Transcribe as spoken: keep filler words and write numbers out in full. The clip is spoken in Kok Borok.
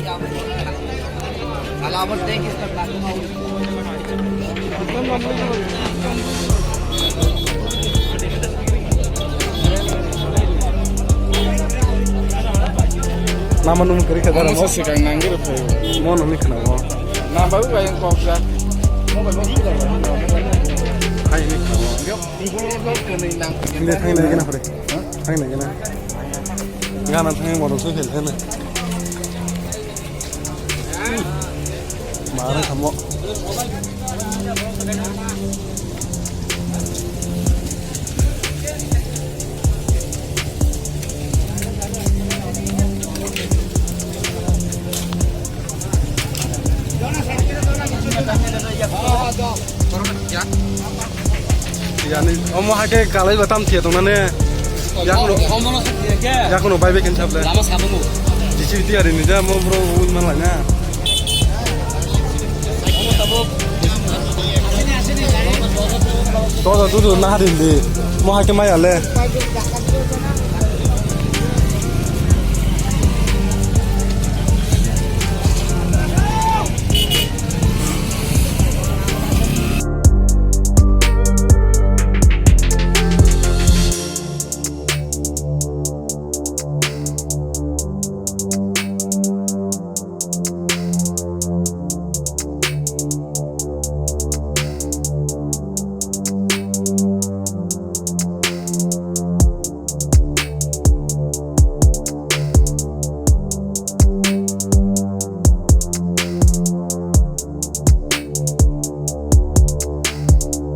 Nama nung kari kha dara mo. Mo sa sikang nang giri phaio. Mo nang ni khna mo. Na ba ba yang kok ja. Mo ba mo sikang. Hai ni khna mo. Ini thang ini kena pare. Thang ini kena. Gana thang mo so khel khel. Mara kamo. Yani, omo hake kalai batam thia tong nane. Yakuno, yakuno bai bekin chaple. Lama sabungo. Jisi tiari ni da mo bro win man lai na. Omo tabuk. Todo tudu na harin di. Mo hake mai ale.